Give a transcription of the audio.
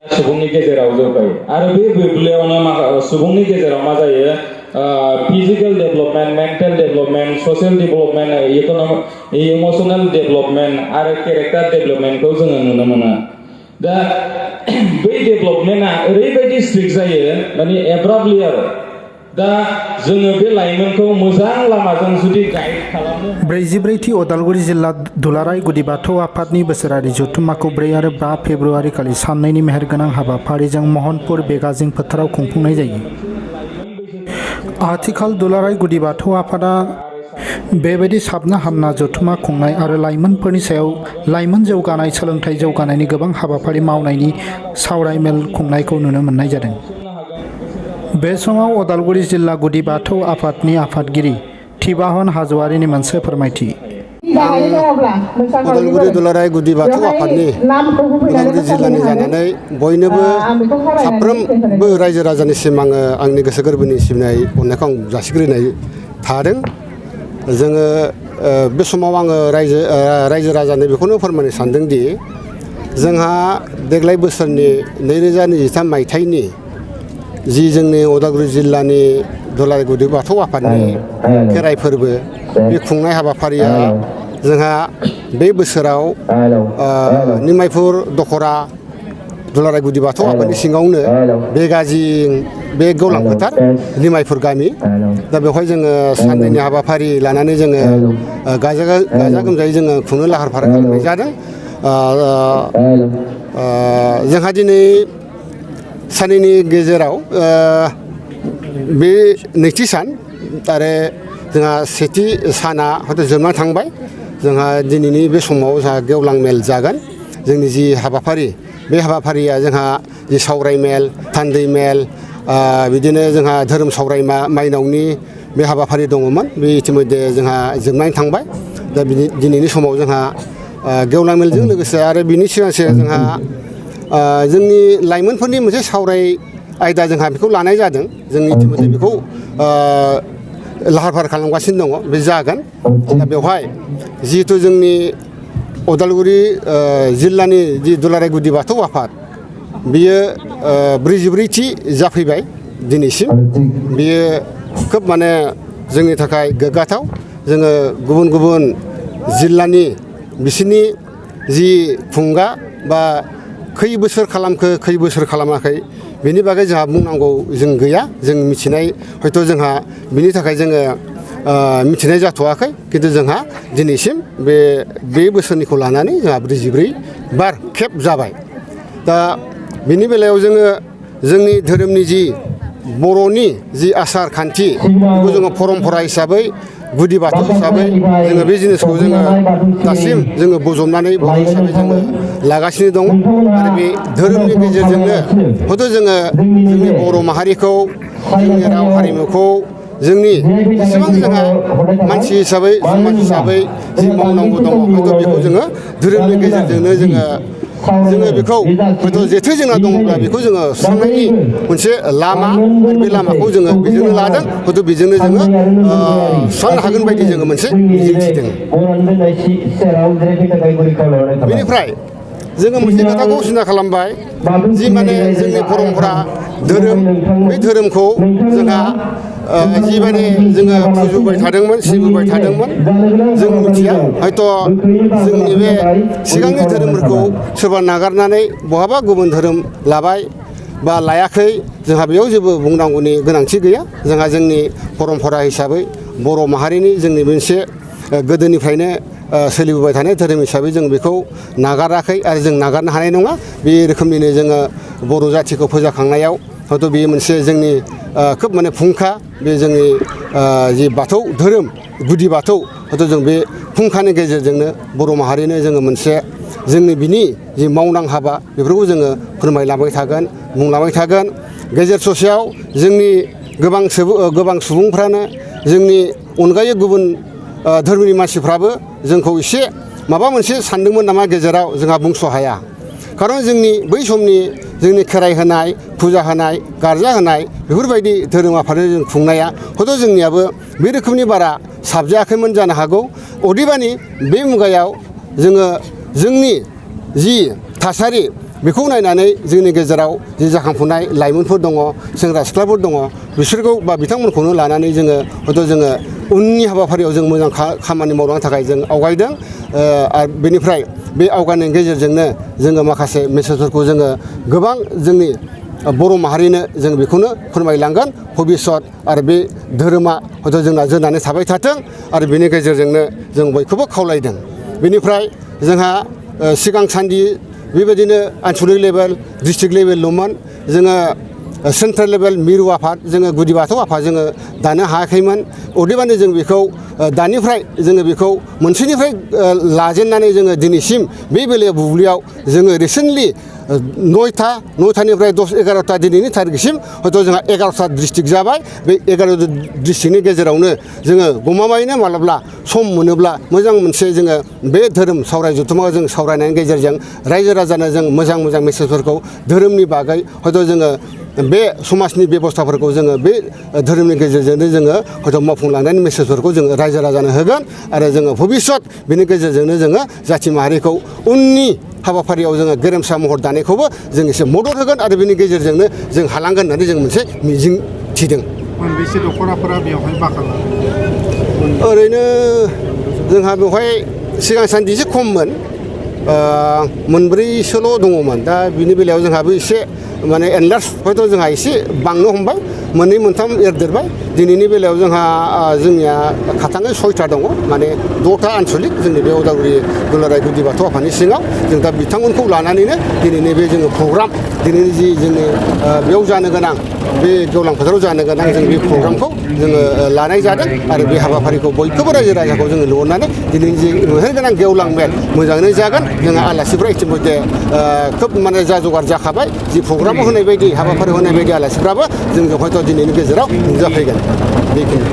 सुबुंनि गेजेराव जौगायो आरो बे बुब्लियावनो सुबुंनि गेजेराव मा जायो physical development mental development social development economic emotional development आरो केरेक्टार डेभेलपमेन्टखौ जोङो नुनो मोनो दा बै डेभेलपमेन्टआ ओरैबायदि स्ट्रिक्ट जायो माने एब्राप्टलि आरो दा जोङो बे लाइमोनखौ मोजां लामाजों जुदि गाइड खालामनो 44थि अदालगुरि जिल्ला दुलाराय गुदि बाथौ आफादनि बोसोरारि जथुम्माखौ 4 आरो 5 फेब्रुआरि खालि साननैनि मेहेरगोनां हाबाफारिजों महनपुर बेगाजिं फोथाराव खुंफुंनाय जायो। आथिखाल दुलाराय गुदि बाथौ आफादा बेबायदि साबना हामना जथुम्मा खुंनाय आरो लाइमोनफोरनि सायाव लाइमोन जौगानाय सोलोंथाइ जौगानायनि गोबां हाबाफारि मावनायनि सावरायमेल खुंनायखौ नुनो मोननाय जादों। बे समाव अदालगुरि जिल्ला गुदि बाथौ आफादनि आफादगिरि थिबाहन हाज'वारिनि मोनसे फोरमायथि। अदालगुरि दुलाराय गुदि बाथौ आफादनि अदालगुरि जिल्लानि जानानै बयनोबो साफ्रोमबो रायजो राजानिसिम आङो आंनि गोसो गोरबोनि सिबिनाय अननायखौ आं जासिग्रोनाय थादों। जोङो बे समाव आङो रायजो राजानो बेखौनो फोरमायनो सानदोंदि जोंहा देग्लाय बोसोरनि 2023 मायथाइनि जि जोंनि अदालगुरि जिल्लानि दुलाराय गुदि बाथौ आफादनि खेराइ फोरबो बे खुंनाय हाबाफारिया जोंहा बे बोसोराव निमायपुर दखरा दुलाराय गुदि बाथौ आफादनि सिङावनो बेगाजिं बे गौलां फोथार निमायपुर गामि दा बेवहाय जोङो साननैनि हाबाफारि लानानै जोङो गाजा गोमजायै जोङो खुंनो लाहार फाहार खालामनाय जादों। जोंहा दिनै साननैनि गेजेराव बे नैथि सान आरो जोंहा सेथि साना हयथ' जोबनानै थांबाय। जोंहा दिनैनि बे समाव जोंहा गेवलां मेल जागोन। जोंनि जि हाबाफारि बे हाबाफारिया जोंहा जि सावराय मेल थान्दै मेल बिदिनो जोंहा धोरोम सावरायमा माइनावनि बे हाबाफारि दङमोन बे इतिमध्य जोंहा जोबनानै थांबाय। दा दिनैनि समाव जोंहा गेवलां मेलजों लोगोसे आरो बिनि सिगां जोंहा जोंनि लाइमोनफोरनि मोनसे सावराय आयदा जोंहा बेखौ लानाय जादों। जों इतिमध्य बेखौ लाहार फाहार खालामगासिनो दङ बे जागोन। दा बेवहाय जिहेथु जोंनि अदालगुरि जिल्लानि जि दुलाराय गुदि बाथौ आफाद बियो 44थि जाफैबाय दिनैसिम। बियो खोब माने जोंनि थाखाय गोग्गाथाव। जोङो गुबुन गुबुन जिल्लानि बिसोरनि जि खुंगा बा खै बोसोर खालामखो खै बोसोर खालामाखै बेनि बागै जोंहा बुंनांगौ जों गैया। जों मिथिनाय हयथ' जोंहा बिनि थाखाय जोङो मिथिनाय जाथ'वाखै खिन्थु जोंहा दिनैसिम बे बोसोरनिखौ लानानै जोंहा 44 बार खेब जाबाय। दा बिनि बेलायाव जोङो जोंनि धोरोमनि जि बर'नि जि आसार खान्थि बेखौ जोङो परम्परा हिसाबै गुदि बाथौ हिसाबै जोङो बे जिनिसखौ जोङो दासिम जोङो बजबनानै बर' हिसाबै जोङो लागासिनो दङ। आरो बे धोरोमनि गेजेरजोंनो हयथ' जोङो जोंनि बर' माहारिखौ जोंनि राव हारिमुखौ जोंनि जेसेबां जोंहा मानसि हिसाबै समाज हिसाबै जि मावनांगौ दङ हयथ' बेखौ जोङो धोरोमनि गेजेरजोंनो जोङो बेखौ हयथ' जेथो जोंना दङब्ला बेखौ जोङो सुस्रांनायनि मोनसे लामा बे लामाखौ जोङो बेजोंनो लादों। हयथ' बेजोंनो जोङो सुस्रांनो हागोन बायदि जोङो मोनसे मिजिंथिदों। बेनिफ्राय जोङो मोनसे खोथाखौ सिन्था खालामबाय जि माने जोंनि परम्परा धोरोम बे धोरोमखौ जोंहा जि माने जोङो फुजिबाय थादोंमोन सिबिबाय थादोंमोन जों मिथिया हयथ' जोंनि बे सिगांनि धोरोमफोरखौ सोरबा नागारनानै बहाबा गुबुन धोरोम लाबाय बा लायाखै जोंहा बेयाव जेबो बुंनांगौनि गोनांथि गैया। जोंहा जोंनि परम्परा हिसाबै बर' माहारिनि जोंनि मोनसे गोदोनिफ्रायनो सोलिबोबाय थानाय धोरोम हिसाबै जों बेखौ नागाराखै आरो जों नागारनो हानाय नङा। बे रोखोमनिनो जोङो बर' जाथिखौ फोजाखांनायाव हयथ' बेयो मोनसे जोंनि खोब माने फुंखा बे जोंनि जि बाथौ धोरोम गुदि बाथौ हयथ' जों बे फुंखानि गेजेरजोंनो बर' माहारिनो जोङो मोनसे जोंनि बिनि जि मावनां हाबा बेफोरखौ जोङो फोरमायलांबाय थागोन बुंलांबाय थागोन। गेजेर ससेयाव जोंनि गोबां सुबुंफ्रानो जोंनि अनगायै गुबुन धोरोमनि मानसिफ्राबो जोंखौ एसे माबा मोनसे सानदोंमोन नामा गेजेराव जोंहा बुंस' हाया। खारन जोंनि बै समनि जोंनि खेराइ होनाय फुजा होनाय गारजा होनाय बेफोरबायदि धोरोम आफादजों जों खुंनाया हयथ' जोंनियाबो बे रोखोमनि बारा साबजायाखैमोन जानो हागौ। अदेबानि बे मुगायाव जोङो जोंनि जि थासारि बेखौ नायनानै जोंनि गेजेराव जि जाखांफुनाय लाइमोनफोर दङ सेंग्रा सिख्लाफोर दङ बिसोरखौ बा बिथांमोनखौनो लानानै जोङो हयथ' जोङो उननि हाबाफारियाव जों मोजां खामानि मावलांनो थाखाय जों आवगायदों आरो बेनिफ्राय बे आवगायनायनि गेजेरजोंनो जोङो माखासे मेसेजफोरखौ जोङो गोबां जोंनि बर' माहारिनो जों बेखौनो फोरमायलांगोन भबिसत आरो बे धोरोमा हयथ' जोंना जोरनानै थाबाय थाथों आरो बेनि गेजेरजोंनो जों बयखौबो खावलायदों बेनिफ्राय जोंहा सिगां सान्दि बेबायदिनो आनसलिक लेभेल डिस्ट्रिक्ट लेभेलल'मोन जोङो सेन्ट्रेल लेभेल मिरु आफाद जोङो गुदि बाथौ आफाद जोङो दानो हायाखैमोन अदेबानि जों बेखौ दानिफ्राय जोङो बेखौ मोनसेनिफ्राय लाजेननानै जोङो दिनैसिम बे बेलायाव बुब्लियाव जोङो रिसेन्टलि 9थानिफ्राय 10-11ता दिनैनि थारिखसिम हयथ' जोंहा 11ता डिस्ट्रिक्ट जाबाय बे 11 डिस्ट्रिक्टनि गेजेरावनो जोङो गमामायैनो माब्लाबा सम मोनोब्ला मोजां मोनसे जोङो बे धोरोम सावराय जथुमाखौ जों सावरायनायनि गेजेरजों रायजो राजानो जों मोजां मेसेजफोरखौ धोरोमनि बागै हयथ' जोङो बे समाजनि बेबस्थाफोरखौ जोङो बे धोरोमनि गेजेरजोंनो जोङो हयथ' मावफुंलांनायनि मेसेजफोरखौ जोङो रायजो राजानो होगोन आरो जोङो भबिसत बेनि गेजेरजोंनो जोङो जाथि माहारिखौ उननि हाबाफारियाव जोङो गेरेमसा महर दानायखौबो जों एसे मदद होगोन आरो बेनि गेजेरजोंनो जों हालांगोन होननानै जों मोनसे मिजिं थिदों। मोनबेसे दख'नाफोरा बेवहाय बाहागो ओरैनो जोंहा बेवहाय सिगां सान्दि एसे खममोन मोनब्रैसोल' दङमोन दा बिनि बेलायाव जोंहाबो एसे माने एनलार्ज हयथ' जोंहा एसे बांनो हमबाय मोननै मोनथाम एरदेरबाय दिनैनि बेलायाव जोंनिया खाथाङै 6ता दङ माने 6ता आनसलिक जोंनि बे उदालगुरि दुलाराय गुदि बाथौ आफादनि सिङाव जों दा बिथांमोनखौ लानानैनो दिनैनि बे जोङो प्रग्राम दिनैनि जि जोंनि बेयाव जानो गोनां बे गेवलां फोथाराव जानो गोनां जों बे प्रग्रामखौ जोङो लानाय जादों आरो बे हाबाफारिखौ बयखौबो रायजो राजाखौ जोङो लिंहरनानै दिनैनि जि नुहैनो गोनां गेवलां मेल मोजाङैनो जागोन जोंहा आलासिफ्रा इतिमध्य खोब माने जा जगार जाखाबाय जि प्रग्रामाव होनाय बायदि हाबाफारि होनाय बायदि आलासिफ्राबो जोंजों हयथ' दिनैनि गेजेराव नुजाफैगोन बेखिनि